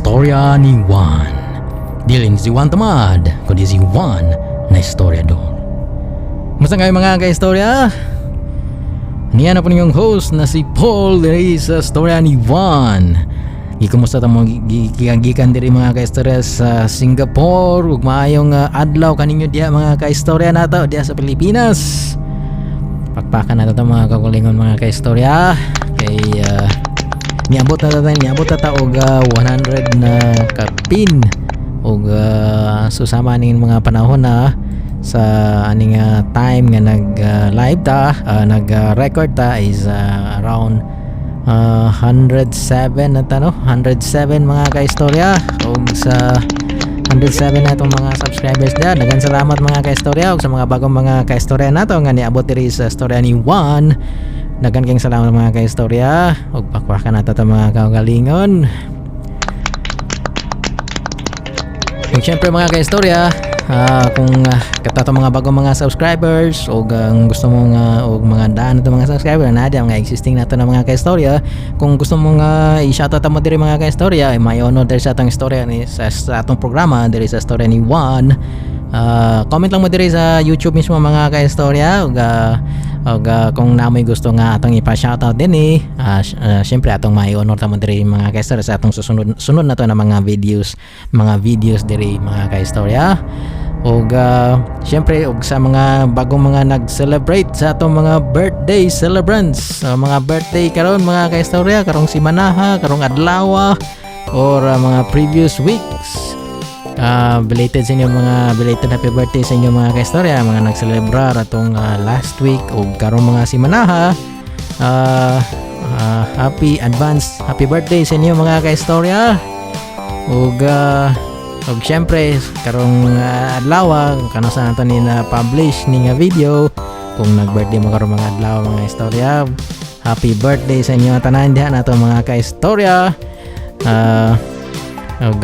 Istorya ni Juan. Dili ni si Juan Tamad, kundi si Juan na istoryador. Musta kayo, mga ka-istorya? Niya na po ninyong host na si Paul diri sa Istorya ni Juan. Gikumusta ta mo gikan diri, mga kaistorya, sa Singapore ug maayong adlaw kaninyo diha, mga kaistorya nato diha sa Pilipinas. Pakpakan nato ta mga kaugalingon, mga kaistorya, kay niabot na ta og 100 na kapin ug susama ning mga panahon na sa aning time nga nag live ta, nag record ta is around 107 na ta, no? 107, mga kaistorya. Ug sa 107 na itong mga subscribers diyan, daghan salamat, mga kaistorya. Ug sa mga bagong mga kaistorya nato nga niabot diri sa Istorya ni Juan, daghan kayong salamat, mga kaistorya, ug pakpakan nato ta, mga kaugalingon. Ug syempre, mga kaistorya, kung katato mga bagong mga subscribers o ang gusto mong og mga daan nato mga subscriber na mga existing nato na mga kaistorya, kung gusto mong i-shoutout mo diri, mga kaistorya, eh, may honor diri sa atong istorya ni sa atong programa diri sa Istorya ni Juan. Comment lang mo diri sa YouTube mismo, mga kaistorya, ug kung namoy gusto nga atong ipa-shoutout din eh, syempre atong mai-honor ta mo diri, mga kaistorya, sa atong susunod sunod na to na mga videos diri, mga kaistorya. Ug syempre ug sa mga bagong mga nag-celebrate sa atong mga birthday celebrants, mga birthday karon, mga kaistorya, karong simanaha, karong adlaw or mga previous weeks, belated sa inyo, mga belated happy birthday sa inyo, mga kaistorya, mga nagselebrar atong last week o karong mga simanaha. Happy advance happy birthday sa inyo, mga kaistorya. Ug syempre karong adlaw kano sa nato ni na publish ni nga video, kung nag-birthday mo karong mga adlaw, mga istorya, happy birthday sa inyo tanan diha nato, mga kaistorya. Ug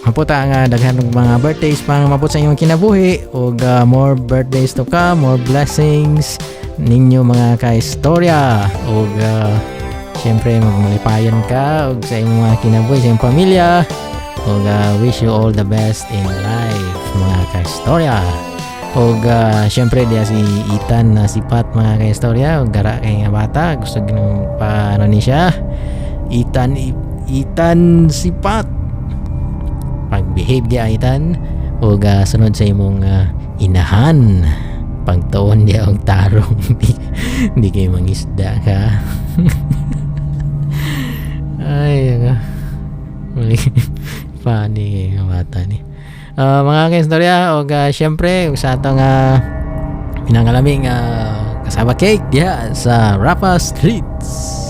maputa nga daghan og mga birthdays pang mabot sa inyong kinabuhi ug more birthdays to come, more blessings ninyo, mga kaistorya. Ug syempre magmalipayon ka ug sa imong mga kinabuhi, sa imong pamilya, ug wish you all the best in life, mga kaistorya. Ug syempre diya si Ethan na sipat, mga kaistorya, ug gara kay nga bata gusto ginong pa ano ni siya. Ethan, Ethan Sipat, pag-behave diya, Ethan, ug sunod sa imong inahan, pagtuon diya og tarong, di kay mangisda ka. Ay nga muli, funny kay nga bata ni. Mga kaistorya, ug syempre ug sa atong pinangalaming cassava cake diha sa Rafa Streets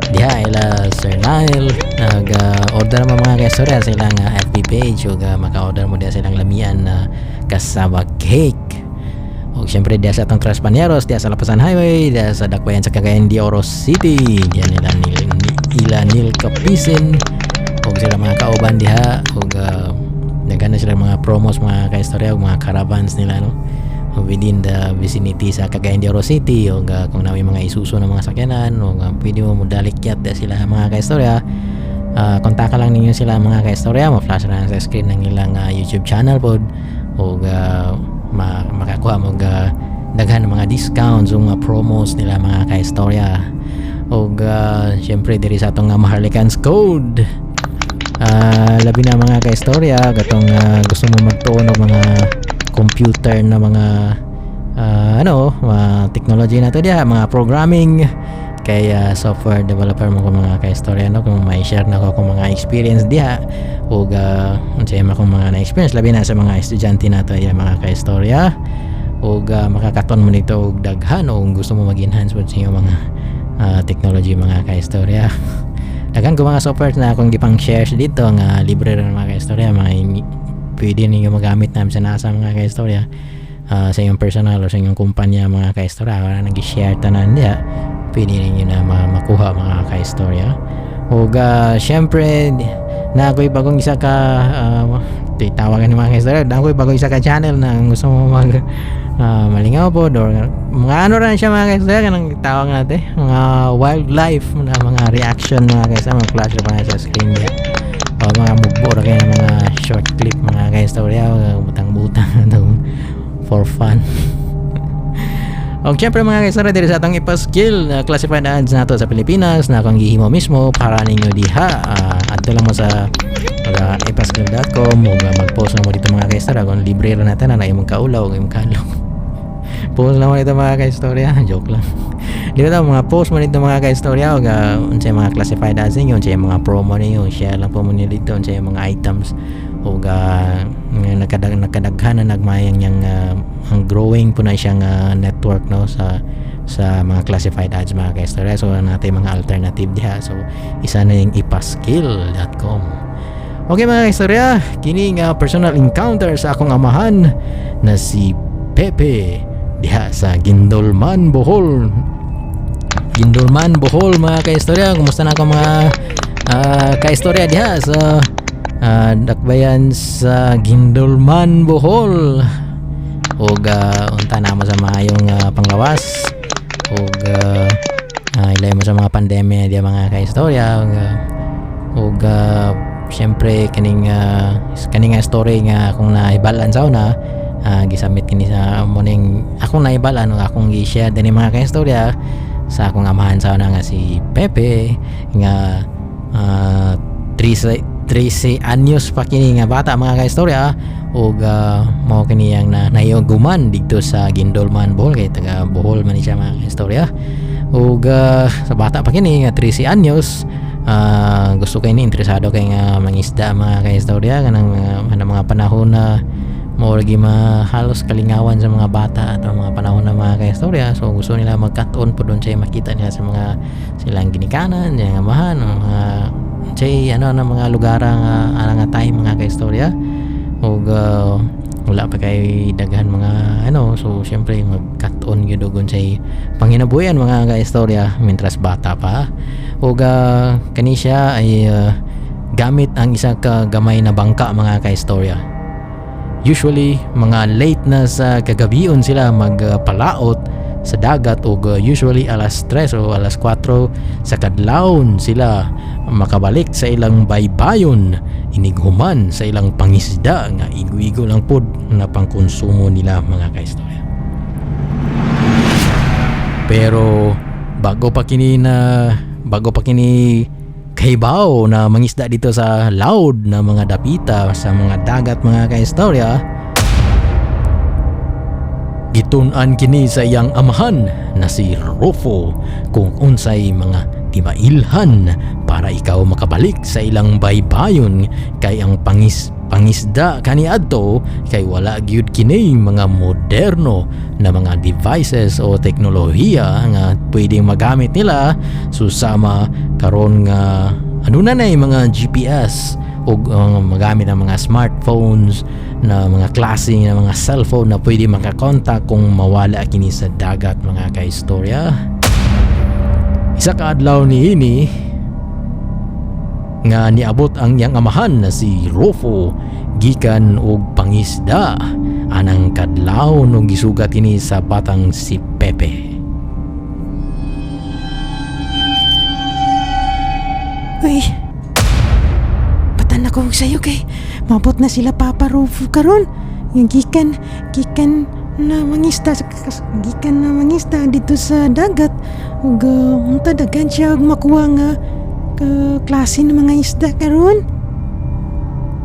diha ila Sir Nile, nag order mo, mga kaistorya, sa ilang FB page ug maka-order mo diha sa ilang lamian na cassava cake. Ug syempre diha sa atong Tres Paneros diha sa Lapasan Highway, diha sa Dakbayan sa Cagayan de Oro City, diha nila ila Nil Kapisin ug sila mga kauban diha. Ug nagana sila mga promos, mga kaistorya, ug mga caravans nila, no, within the vicinity sa Cagayan de Oro City. O kung namin mga isuso ng mga sakyanan o pwede mo mudalikyat sila, mga kaistorya, kontaka lang ninyo sila, mga kaistorya. Ma-flash na sa screen ng ilang YouTube channel pod o makakuha mo daghan ng mga discounts o mga promos nila, mga kaistorya. O syempre diri sa atong Maharlikans code. Labi na, mga kaistorya, gatong gusto mo magtuon og mga computer na mga ano, mga technology na to diha, mga programming, kay software developer mo ko, mga kaistorya, no? Kung may share na ko akong mga experience diha ug unsay akong mga na-experience, labi na sa mga estudyante nato diha, mga kaistorya, ug makakaton mo nito og daghan o gusto mo mag-enhance pod sa inyong mga technology, mga kaistorya. Daghan ko mga software na akong gipang share dito nga libre ra, mga kaistorya, mga pwede ninyo magamit na sa nasa, mga kaistorya, sa inyong personal o sa inyong kumpanya, mga kaistorya. Wala nang share tanan diha, pwede ninyo na makuha, mga kaistorya. Ug syempre na ako'y bagong isa ka Tawagan ni mga kaistorya. Dako bago isa ka channel na gusto mo mag malingaw po or mga ano rin siya, mga kaistorya, kanang tawag natin mga wildlife na mga reaction, mga kaistorya, mga flash pa na sa screen niya o mga mugbo ra kaya mga short clip, mga kaistorya, butang-butang for fun. Og syempre, mga kaistorya, diri sa atong ipaskill na classified ads nato sa Pilipinas na akong gihimo mismo para ninyo diha, adto lang mo sa ipaskill.com o mag-post na mo dito, mga kaistorya, kung libre ra natin na imong kaulaw o imong kalong. Post lang mo dito, mga kaistorya. Joke lang. Dito daw mga post mo dito, mga kaistorya, og unsay mga classified ads ninyo, unsay mga promo ninyo, share lang po mo niyo dito unsay mga items og nakadaghan na nagmayang yang ang growing po na siyang network, no, sa mga classified ads, mga kaistorya. So natin mga alternative diha, so isa na yung ipaskill.com. Okay, mga kaistorya, kini nga personal encounter sa akong amahan na si Pepe diha sa Gindulman, Bohol. Gindulman, Bohol, mga kaistorya. Kumusta na ako mga kaistorya diha sa dakbayan sa Gindulman, Bohol? Ug unta na mo sa maayong panglawas ug ilay mo sa mga pandemya diha, mga kaistorya. Ug syempre kaning nga story nga akong nahibalan sa una, gisubmit kini sa morning akong nahibalan ug akong gi-share dinhi, mga kaistorya, sa akong amahan sa una nga si Pepe nga 13 13 anyos pa kini nga bata, mga kaistorya, ug mao kini ang na nahiuguman didto sa Gindulman, Bohol, kay taga Bohol man ni siya, mga kaistorya. Ug sa bata pa kini nga 13 anyos, gusto kay ni interesado kay nga mangisda, mga kaistorya, kanang mga panahon na mao lagi halos kalingawan sa mga bata at ang mga panahon na, mga kaistorya. So gusto nila magkat-on po doon siya makita nila sa mga silang ginikanan, siyang amahan, mga siya ano na mga lugar nga ana nga time, mga kaistorya, ug wala pa kay daghan mga ano. So syempre magkat-on gyud og unsay panginabuhian, mga kaistorya, mientras bata pa. Ug kani siya ay gamit ang isa ka gamay na bangka, mga kaistorya. Usually mga late na sa kagabion sila magpalaot sa dagat ug usually alas 3 o alas 4 sa kadlawon sila makabalik sa ilang baybayon inighuman sa ilang pangisda nga igo-igo lang pod na pangkonsumo nila, mga kaistorya. Pero bago pa kini kahibaw na mangisda dito sa loud na mga dapita sa mga dagat, mga kaistorya, gitun-an kini sa iyang amahan na si Rufo kung unsay mga timailhan para ikaw makabalik sa ilang baybayon, kay ang pangisda kaniadto kay wala gyud kini mga moderno na mga devices o teknolohiya nga pwedeng magamit nila. Susama karon nga ano na nay mga GPS o magamit ang mga smartphones na mga klase ng mga cellphone na pwede makakontak kung mawala kini sa dagat, mga kaistorya. Isa ka adlaw niini nga niabot ang iyang amahan na si Rufo gikan og pangisda anang kadlaw og gisugat kini sa batang si Pepe. Uy, batan ako sa'yo kay mabot na sila Papa Rufo karon. Yung gikan na mangista gikan na mangista dito sa dagat ug unta daghan siya og makuha nga klase ng mga isda karon.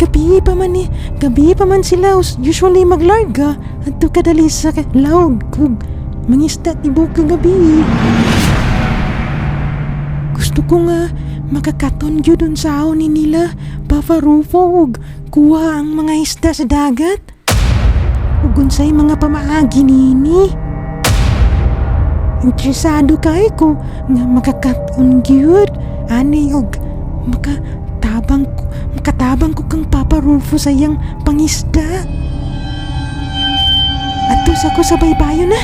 Gabi pa man ni, gabi pa man sila usually maglarga adto kadali sa laog ug mangisda tibok gabi. Gusto ko nga makakaton gyud sa ni nila Papa Rufo ug kuha ang mga isda sa dagat. Ug unsay mga pamaagi nini. Interesado kay ko nga makakaton gyud ani ug makatabang ko kang Papa Rufo sa iyang pangisda. Adto sa ko sa baybayon na.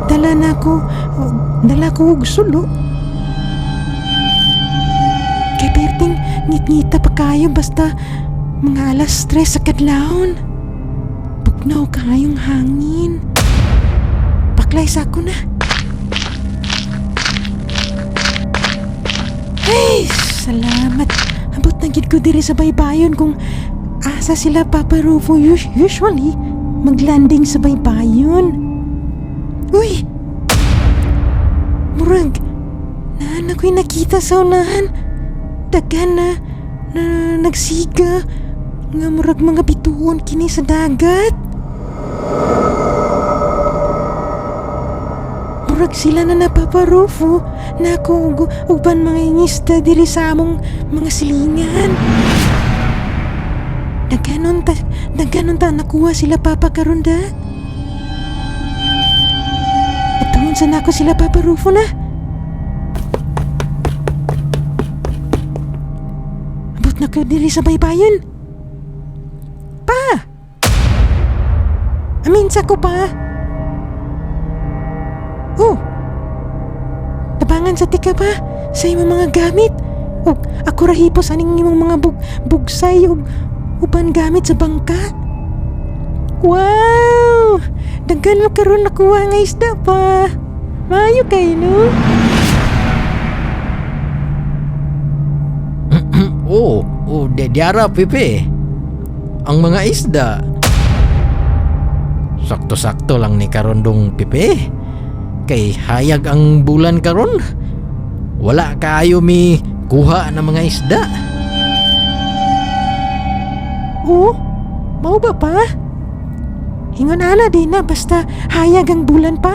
Dala na ko, dala ko og sulo. Kay perting ngit Ngita pa kayo basta mga 3:00 sa kadlawon. Bugnaw kayong hangin. Paklay sa ako na. Ay, salamat. Abot na gid ko diri sa baybayon kung asa sila Papa Rufo usually maglanding sa baybayon. Uy! Murag, naan ako'y nakita sa unahan. Daghan na, na nagsiga nga murag mga bituon kini sa dagat. Murag sila na na Papa Rufo na ako ug uban mga ingista diri sa among mga silingan. Nagganon ta nakuha sila Papa karon da. Atuon sa nako sila Papa Rufo na. Abot na ko diri sa baybayon. Pa! Amin sa ko pa. Oh! Tabangan sa tika pa sa imong mga gamit. Og ako ra hipos aning imong mga bugsay og uban gamit sa bangka. Wow! Daghan mo karon nakuha nga isda pa. Maayo kay no? Oh, diara Pepe. Ang mga isda. Sakto-sakto lang ni karon dong Pepe. Kay hayag ang bulan karon. Wala kaayo mi kuha ng mga isda. Oh, mao ba pa? Ingon ana di na basta hayag ang bulan pa.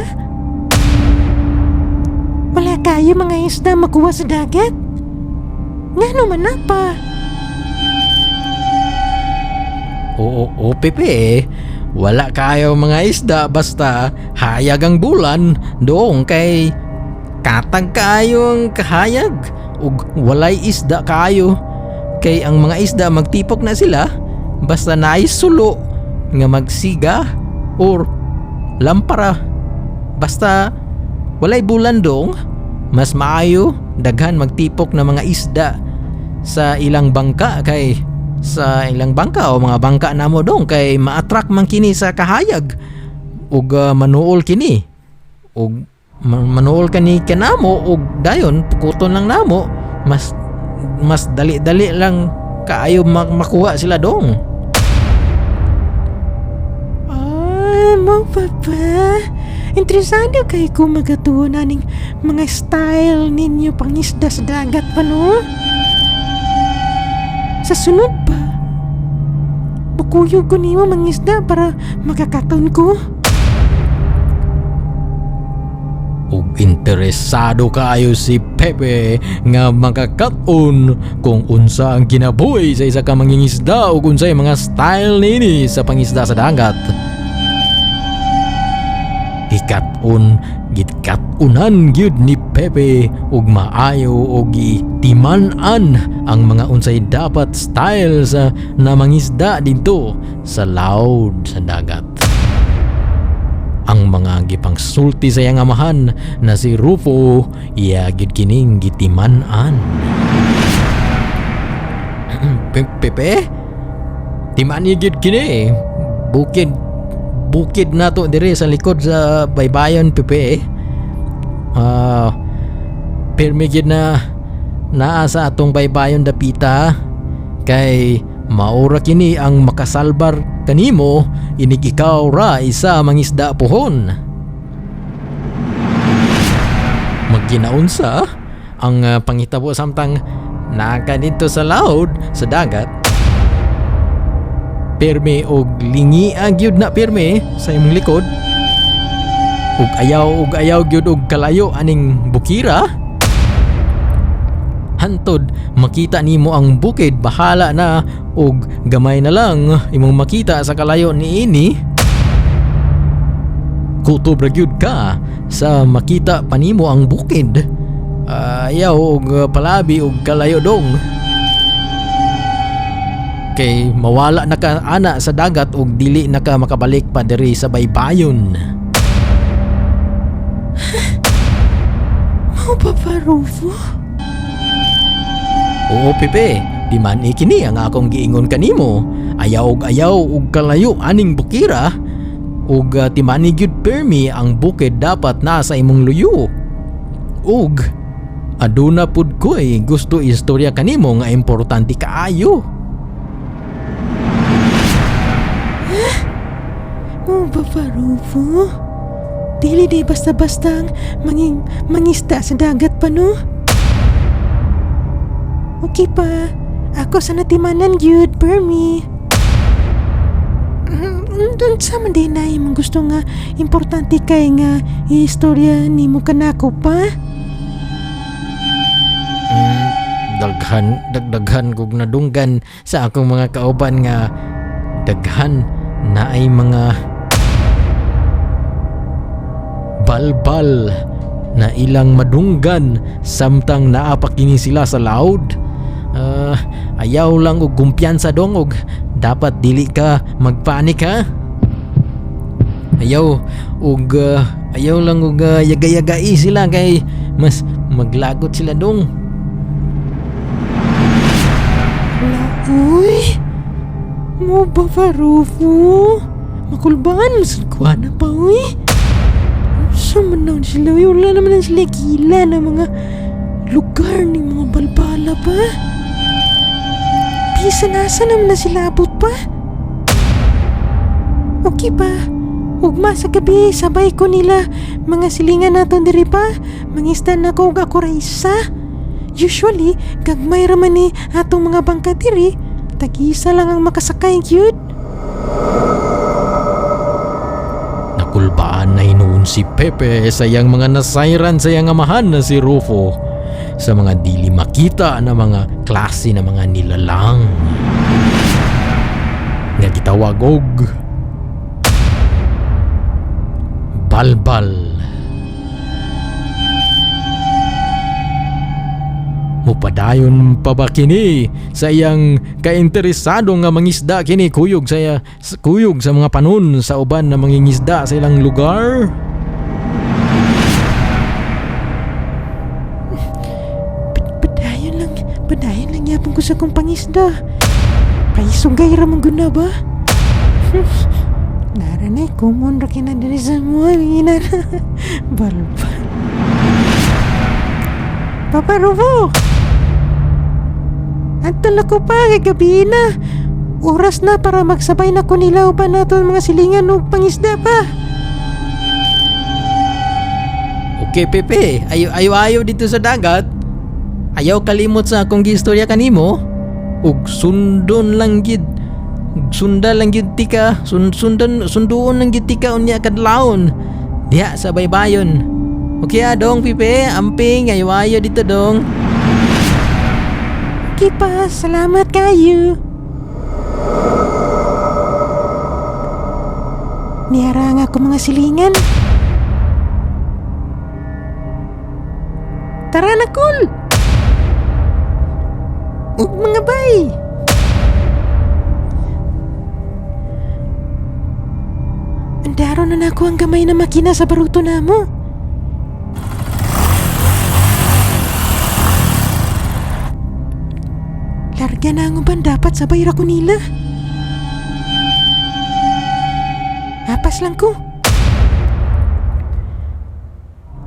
Wala kayo mga isda makuha sa dagat. Ngano man na pa? Oo, oo, Pepe. Wala kayo mga isda basta hayag ang bulan doong kay katag kayo ang kahayag ug walay isda kayo. Kay ang mga isda magtipok na sila basta naay sulo nga magsiga or lampara. Basta walay bulan dong, mas maayo daghan magtipok na mga isda sa ilang bangka kay sa ilang bangka o mga bangka namo dong kay ma-attract man kini sa kahayag ug manuol kini ug manuol kani kanamo ug dayon pukuton lang namo, mas dali-dali lang kaayo makuha sila dong. Ah, mo papa. Interesado kay ko magatuo na ning mga style ninyo pangisda sa dagat pa no? Sa sunod pa, makuyog ko nimo mangisda para makakaton ko. Ug interesado kaayo si Pepe nga makakat-on kung unsa ang kinabuhi sa isa ka mangingisda ug unsay mga style nini sa pangisda sa dagat. Gikat-on, gitkat-unan gyud ni Pepe ug maayo og gitiman-an ang mga unsay dapat style sa namangisda didto sa lawd sa dagat. Ang mga gipangsulti sa iyang amahan na si Rufo, iya gyud kining gitiman-an. Pepe, timan gyud kini. Bukid nato dire sa likod sa baybayon, Pepe. Pirmi gyud na naa sa atong baybayon dapita kay maura kini ang makasalbar kanimo inig ikaw ra isa mangisda pohon. Magginaunsa ang pangitabo samtang naa ka didto sa lawd sa dagat. Pirmi og lingia gyud na pirmi sa imong likod. Ug ayaw gyud og kalayo aning bukira. Hantod makita nimo ang bukid, bahala na og gamay na lang imong makita sa kalayo niini. Kutob ra gyud ka sa makita pa nimo ang bukid. Ayaw og palabi og kalayo dong. Kay mawala na ka ana sa dagat og dili na ka makabalik pa diri sa baybayon. Mao pa pa, Rufo? Oo, Pepe. Timan kini ang akong giingon kanimo. Ayaw og ayaw og kalayo aning bukira. Ug timani gyud permi ang bukid dapat naa sa imong luyo. Ug aduna pud ko'y gusto istorya kanimo nga importante kaayo. Oh, Papa Rufo. Dili di basta-basta ang mangisda sa dagat pa, no? Okay pa. Ako sa natimanan gyud, permi. Dun sa man din na imong gusto nga importante kay nga istorya nimo kanako pa. Daghan dagdaghan kog nadunggan sa akong mga kauban nga daghan na ay mga balbal na ilang madunggan samtang naa pa kini sila sa laod. Ayaw lang og kumpiyansa dong og dapat dili ka magpanik ha. Ayaw og ayaw lang og yagay-yagai sila kay mas maglagot sila dong. Wala, uy. Mo ba pa, Rufo? Makulbaan mo sa kuha na pa, uy. Sa man na sila, uy. Wala naman na sila gila na mga lugar ni mga balbala pa. Bisa nasa naman na sila abot pa. Okay pa. Ugma sa gabi, sabay ko nila. Mga silingan naton diri pa. Mangisda na ko og ako ra isa. Usually, gagmay ra man ni atong mga bangka diri. Tag-isa lang ang makasakay gyud. Nakulbaan na hinuon si Pepe sa iyang mga nasayran sa iyang amahan na si Rufo sa mga dili makita na mga klase na mga nilalang nga gitawag og balbal. Mupadayon pa ba kini sa iyang kainteresado nga mangisda kini kuyog sa kuyog sa mga panon sa uban na mangingisda sa ilang lugar? Padayon lang yapon ko sa kong pangisda. Paisugay ra man guna ba? Nara na, common ra kina diri sa mga ina. Balbal. Papa Rufo! Anto na ko pa, kay gabi na. Oras na para magsabay na ko nila uban nato ang mga silingan og pangisda pa. Okay, Pepe. Ayo ayo ayo dito sa dagat. Ayaw kalimot sa akong giistorya kanimo. Ug sundon lang gid. Ug sunda lang gid tika. Sundan sunduon lang gid tika unya kadlawon. Diha sa baybayon. Okay ah, dong Pepe. Amping ayo ayo dito dong. Okay pa, salamat kayo. Niara nga ako mga silingan. Tara na, kul! Ug mga bay! Andaro na nako ang gamay na makina sa baruto namo. Larga na ang uban, dapat sabay ra ko nila. Apas lang ko.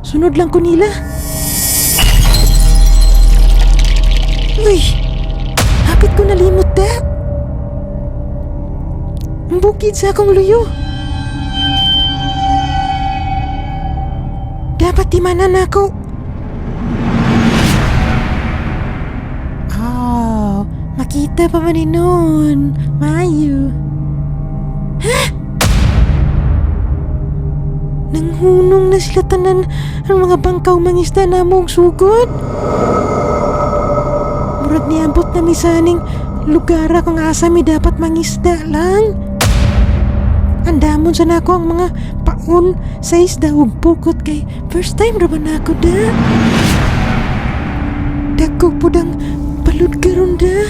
Sunod lang ko nila. Uy! Hapit ko nalimot da. Ang bukid sa akong luyo. Dapat timanan ako. Oh, makita pa man noon. Mayo. Ha? Nanghunong na sila tanan ang mga bangkaw mangisda na mong sugod. Murag niabot na mi sa aning lugar kung asa mi dapat mangisda lang. Andamon sa nako ang mga paon sa isda ug pukot kay first time ra ba nako da. Dagko pud ang balud karon da.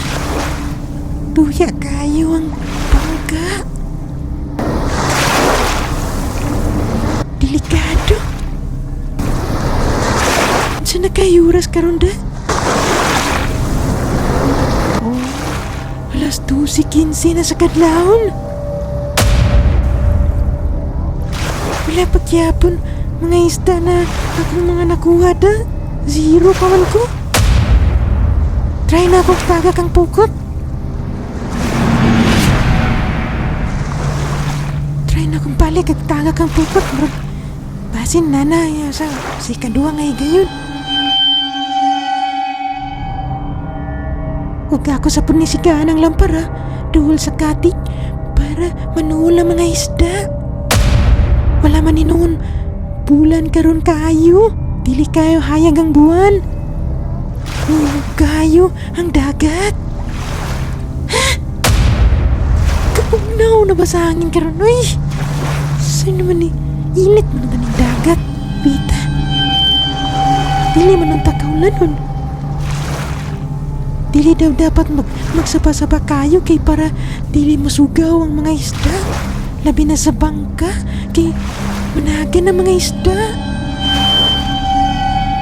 Duya kayo ang bangka. Delikado. Sa nakayuras karon da? Oh. Alas 12:15 na sa kadlawon. Wala pa gyapon mga isda na akong mga nakuha da. Zero pa man ko. Try na akong tagak ang pukot. Try na akong balik at tagak ang pukot. Murag, basin na na sa si kadua nga higayon. Ug ako sa punisigaan ang lampara, duol sa katig, para manuol ang mga isda. Wala man hinuon, bulan karon kaayo. Dili kayo hayag ang buwan. Huwag kayo ang dagat. Ha? Kapugnaw na ba sa hangin karon, uy? Saan naman ni? Init man ang taning dagat, Pita. Dili man ang takaulanon. Dili daw dapat magsapa-sapa kayo kay para dili masugaw ang mga isda. Labi na sa bangka kay managan ang mga isda.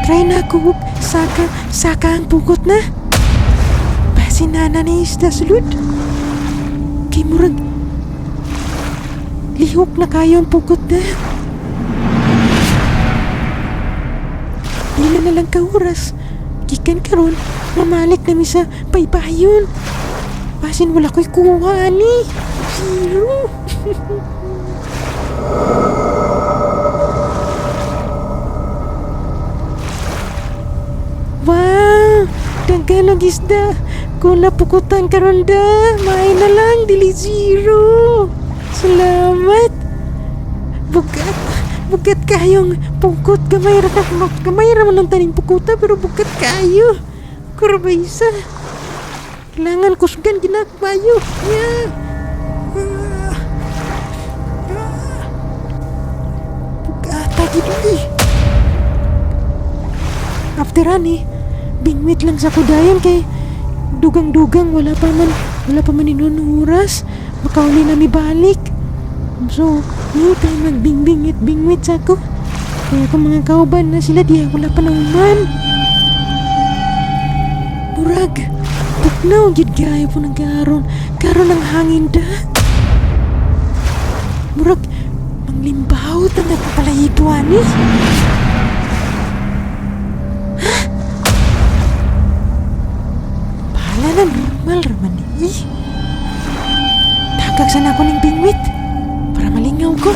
Try na ako saka, saka ang pugot na. Basin na na ni isda sulod. Kay murag lihok na kayo ang pugot na. Pila na lang ka oras. Gikan karon, mamalik na mi sa baybayon. Basin wala ko'y kuha ni. Zero. Wow! Daghan og isda. Kung napukutan karon da, may na lang, dili zero. Salamat. Bugat, bugat kayong pukot. Gamay ra ka, gamay ra man ang taning pukuta, pero bugat kayo. Kurbaysa. Kailangan kusgan ginakbayo. Yeah. Bugata gid eh. After ani, bingwit lang sa kudayon kay dugang-dugang wala pa man inon oras. Makauli na mi balik. So, meantime magbingbingit bingwit sa ako. Kaya kung mga kauban na sila diya wala pa nauman. Murag, bugnaw gid kayo po ng karon. Karon ang hangin da. Murag, manglimbaw ta nagpalahibuan ni. Ha? Bahala na normal raman ni. Tagag sana ako ning bingwit. Para malingaw ko.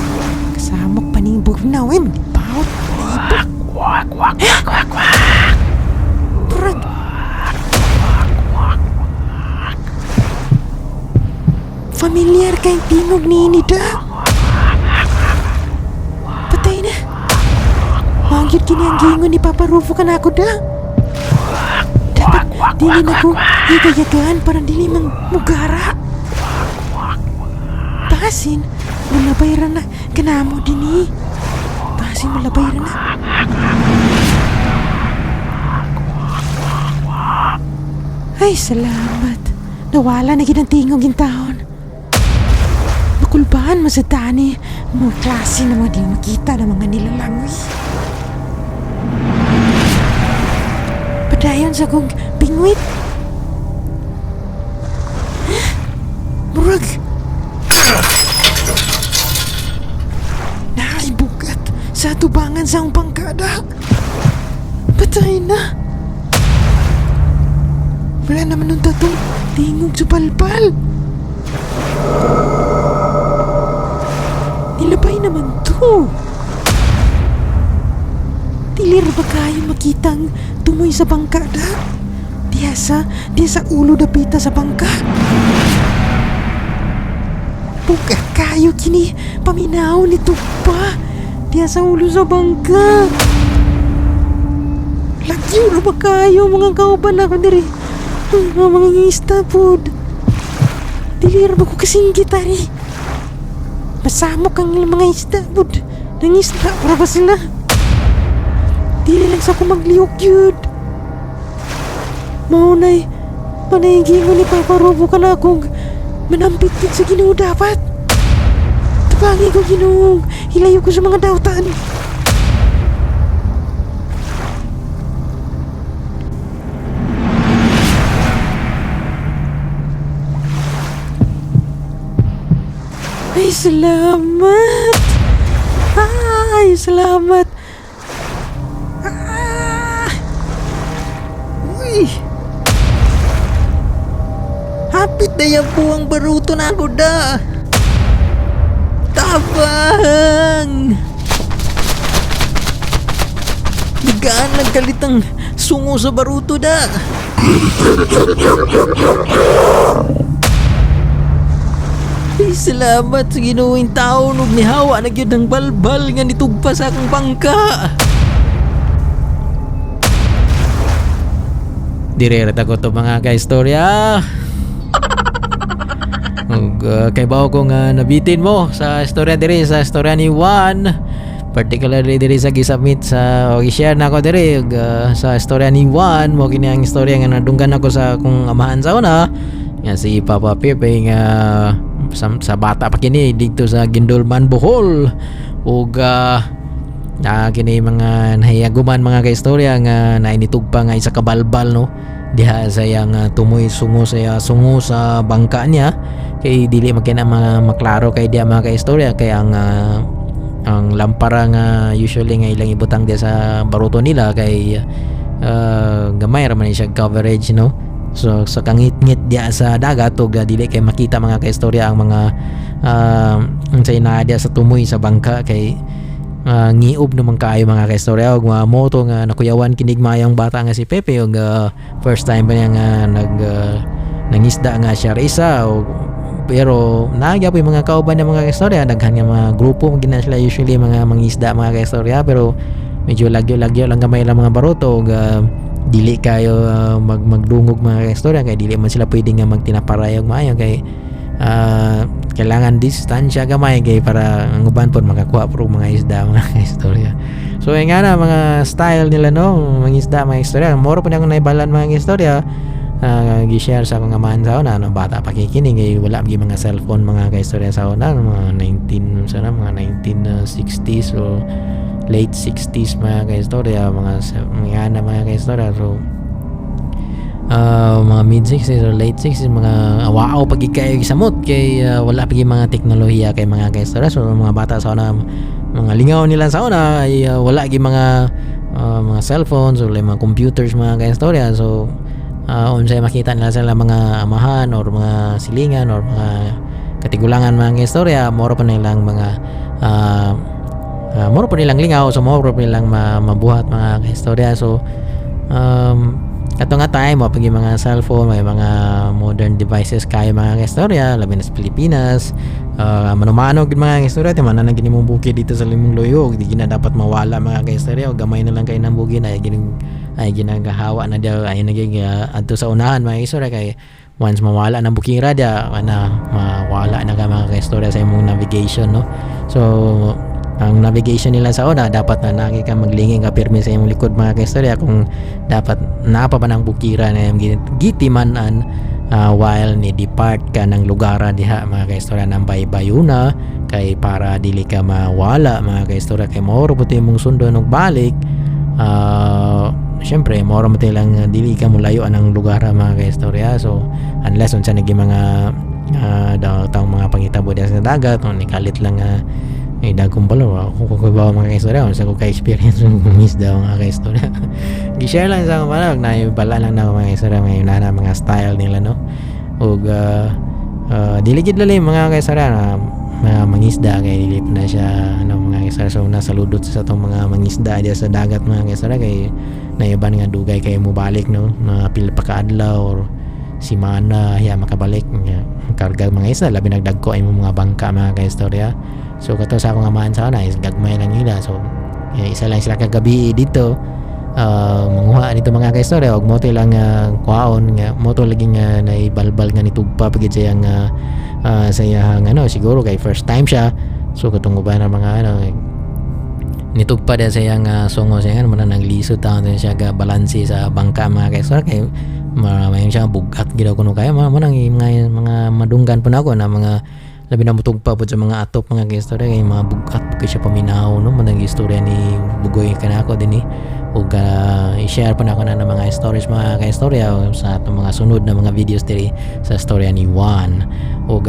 Kasamok pa ning bugnaw eh. Manibawt. Wak, wak, wak, wak, wak. Murag. Familiar kay tingog ni Nida. Patay na. Magyud kini ang giingon ni Papa Rufo kanako da. Dapat dili na ko higayagaan para dili mang mugara. Basin, malabay ra na kanamo dinhi. Basin malabay ra na. Ay, salamat. Nawala na gid ang tingog in taon. Makulbaan mo sa tani. Mga klase na mga di makita ng mga nilalangoy. Padayon sa kong bingwit. Murag. Naibugat sa tubangan sa akong bangkada. Patay na. Wala naman nung tatong tingog sa palpal. Nilabay naman to. Dilir ba kayo makitang tumoy sa bangka da? Diya sa ulo dapita sa bangka. Bugat kayo kini paminaw ni Tugpa. Diya sa ulo sa bangka. Lagyo na ba kayo mga kauban ako diri? Mga mga isda pod. Dili ra ba ko kasinggit ari? Masamok ang ilang mga isda pod. Nangisda para ba sila? Dili lang sa ko maglihok yun. Maunay, panaygingon ni Papa Robo ka na akong manampit yun sa Ginoo dapat. Tabangi ko Ginoo, hilayo ko sa mga dautan. Ay, salamat! Ay, salamat! Ah! Uy! Hapit na yan po ang baruto na ako da! Tabang! Bigaan nagkalitang sungo sa baruto da! Ay, salamat sa Ginoong tao ug nihawa na gyud ang balbal nga nitugpa sa akong bangka. Dire ra ko to, mga kaistorya. Ug kay bawo ko nga nabitin mo sa istorya diri sa istorya ni Juan, particularly diri sa gisubmit sa o gi-share na ako diri ug sa istorya ni Juan. Mo kini ang istorya nga nadunggan ako sa akong amahan sa una nga si Papa Pepe nga sa bata pa kini didto sa Guindulman, Bohol, ug na kini mga nahiyaguman, mga kaistorya, nga nainitugpa nga isa ka balbal, no, diha sa iyang tumoy sungo sa iya sungo sa bangka niya, kay dili man kina mga maklaro kay diha, mga kaistorya, kay ang lampara nga usually nga ilang ibutang diha sa baruto nila kay gamay ra man siya coverage, no. So sa kangit-ngit diha sa dagat ug dili kay makita, mga kaistorya, ang mga unsay naa diha sa tumoy sa bangka kay ngiob naman kaayo, mga kaistorya. Ug mga moto nga nakuyawan kinig mayong bata nga si Pepe ug first time pa niya nga nag nangisda nga siya ra isa. Og pero naa gyapon mga kauban niya, mga kaistorya. Daghan nga mga grupo man gina sila usually mga mangisda, mga kaistorya, pero medyo lagyo-lagyo lang gamay lang mga baruto ug dili kayo magdungog, mga kaistorya, kay dili man sila pwede nga magtinaparay og maayo kay kailangan distansya gamay kay para ang uban pod makakuha pro mga isda, mga kaistorya. So ay nga na mga style nila, no, mga isda, mga istorya. Moro pa na akong naibalan, mga istorya, gi-share sa akong amahan sa una no, bata pa kini kay wala gyud mga cellphone, mga kaistorya, sa una, mga 19 sana, mga 1960s o late 60s, mga kaistorya, mga ana, mga kaistorya. So mga mid 60s or late 60s, mga awaaw pag kayo samot kay wala pa gyud mga teknolohiya kay, mga kaistorya. So mga bata sa una, mga lingaw nila sa una ay wala gyud mga cellphones or mga computers, mga kaistorya. So unsay makita nila sa ilang mga amahan or mga silingan or mga katigulangan, mga istorya, moro pa nilang mga moro pa nilang lingaw. So moro pa nilang mabuhat, mga kaistorya. So ato nga time mo pag yung mga cellphone, may mga modern devices kayo, mga kaistorya, labi na sa Pilipinas. Manumano gid, mga kaistorya, ti man na gini mong bukid dito sa limong luyo, di gina dapat mawala, mga kaistorya. O gamay na lang kay nang bukid ay gining ay ginagahawa na daw ay naging adto sa unahan, mga kaistorya, kay once mawala ng bukira dia ana, mawala na ka, mga kaistorya, sa imong navigation, no. So ang navigation nila sa una, dapat na nagi ka maglingin ka pirmi sa imong likod, mga kaistorya, kung dapat naa pa ba ng bukira na imong gitiman-an while ni depart ka ng lugar diha, mga kaistorya, ng baybayuna, kay para dili ka mawala, mga kaistorya, kay mao ra imong sundon og balik. Syempre mao ra lang dili ka molayo anang lugar, mga kaistorya. So unless unsa nagi mga daw taong mga pangitabo diha sa dagat o nikalit lang ay dagkong balo ako ko ba, mga kaistorya, unsa ko ka-experience ng mangisda, mga kaistorya. Gi-share lang sa akong panahon na bala lang na, mga kaistorya, may na mga style nila, no, ug dili gid lalim, mga kaistorya, na mga mangisda kay dili pa na siya ano, mga kaistorya. So nasa ludot sa atong mga mangisda diya sa dagat, mga kaistorya, kay naiban nga dugay kay mobalik, no, mga pila pa ka adlaw or simana ya makabalik nga karga mga isda, labi nagdagko ay mga bangka, mga kaistorya. So kato sa akong amahan sa una is gagmay lang nila. So isa lang sila kagabi dito manguha nito, mga kaistorya, og moto lang kuhaon nga moto lagi nga naibalbal nga nitugpa pagid sa iyang sa iyang ano, siguro kay first time siya. So katong uban ng mga ano nitugpa din sa iyang sungo sa iyang ano, man naglisod taon din siya ga balanse sa bangka, mga kaistorya, kay maraming siya bugat gid kuno kaya mo nang mga madunggan po nako na mga labi na mutugpa po sa mga atop, mga kaistorya, kay mga bugat po kay siya paminaw, no. Man ang istorya ni Bugoy kanako din eh ug i-share pa nako na ng mga stories, mga kaistorya, sa atong mga sunod na mga videos diri sa istorya ni Juan. Ug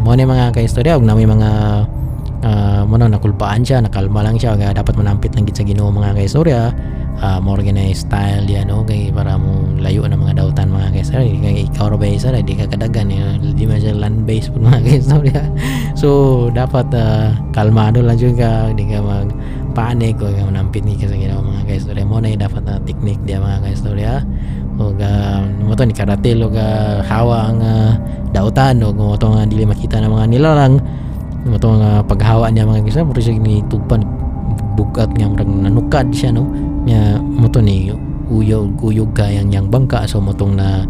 mo Mo ni, mga kaistorya, ug na may mga mo na nakulbaan siya, nakalma lang siya, kaya dapat manampit lang gid sa Ginoo, mga kaistorya. More gina style yan, no, kay para mo layo na mga dautan, mga kaistorya. Di kay ikaw ra ba isa, di ka kadagan eh. Di man siya land base po, mga kaistorya. So dapat kalmado lang jud ka, di ka mag panic o manampit ni ka sa Ginoo, mga kaistorya. Mo na yung dapat na technique diya, mga kaistorya. Ug mo to ni karatil ug hawa ang dautan ug mo to nga dili makita ng mga nilalang. Mo to nga paghawa niya, mga kaistorya, mura siya ni tugpan bugat nga murag nanukad siya, no, nya mo to ni uyog uyog kayang yang bangka. So mo tong na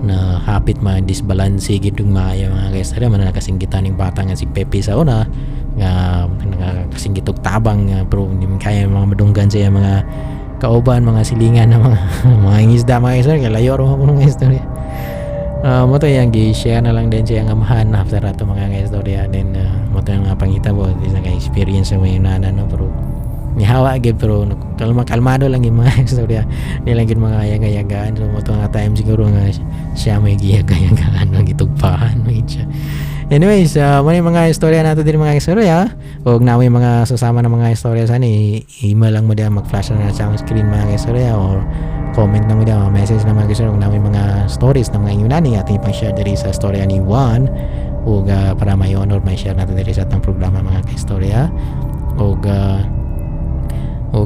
na hapit ma disbalance gid ug maayo, mga kaistorya, man nakasinggitan ning bata nga si Pepe sa una nga nakakasinggit og tabang nga, pero hindi man kaya mga madunggan sa iyang mga kauban, mga silingan ng mga isda, mga istorya, kay layo ra mo mga istorya. Mo to yang gi-share na lang din siya ang amahan after ato, mga istorya. Then mo to yung mga pangitabo di na ka-experience sa mga nana, no, pero nihawa gid, pero kalma, kalmado lang yung mga istorya, di lang gid mga yaga-yagaan. So mo to nga time siguro nga siya may giyaga-yagaan, magitugpahan may siya. Anyways, mo yung mga istorya nato din, mga istorya. Ug na may mga susama ng mga istorya sa ni email lang mo diya, mag-flash na sa screen, mga istorya, or comment na mo diya, message na, mga istorya, kung na may mga stories na mga inyo nani ating ipang-share diri sa Storya ni Juan ug para may honor may share natin diri sa atong programa, mga kaistorya. Ug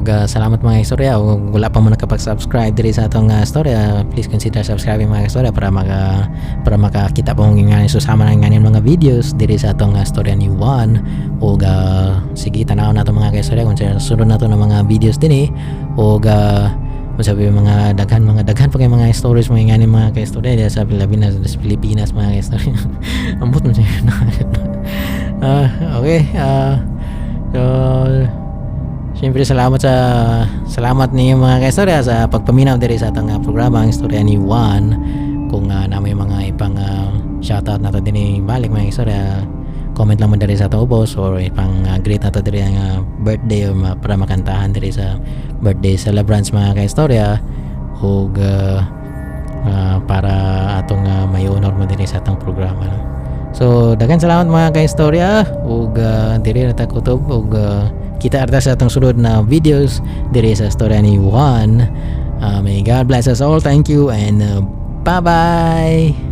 salamat, mga istorya. Ug wala pa mo nakapag-subscribe diri sa atong istorya, please consider subscribing, mga istorya, para makakita pa mong nga susama ng nganin mga videos diri sa atong istorya ni Juan. Ug sige, tanaw nato, mga kaistorya, kung sa sunod nato ng mga videos dinhi ug masabi mga daghan pa kay mga stories mga nganin, mga kaistorya, diya sa Pilipinas, sa Pilipinas, mga kaistorya. Ambot mo siya. Okay, so siyempre salamat ninyo, mga kaistorya, sa pagpaminaw diri sa atong programa, ang Istorya ni Juan. Kung na may mga ipang shoutout nato dinhi balik, mga istorya, comment lang mo diri sa ato ubos or ipang greet nato diri ang birthday o para makantahan diri sa birthday celebrants, mga kaistorya, ug para atong may honor mo diri sa atong programa, no? So daghan salamat, mga kaistorya, ug diri na ta kutob ug kita arta sa atong sunod na videos diri sa Istorya ni Juan. May God bless us all. Thank you and bye-bye.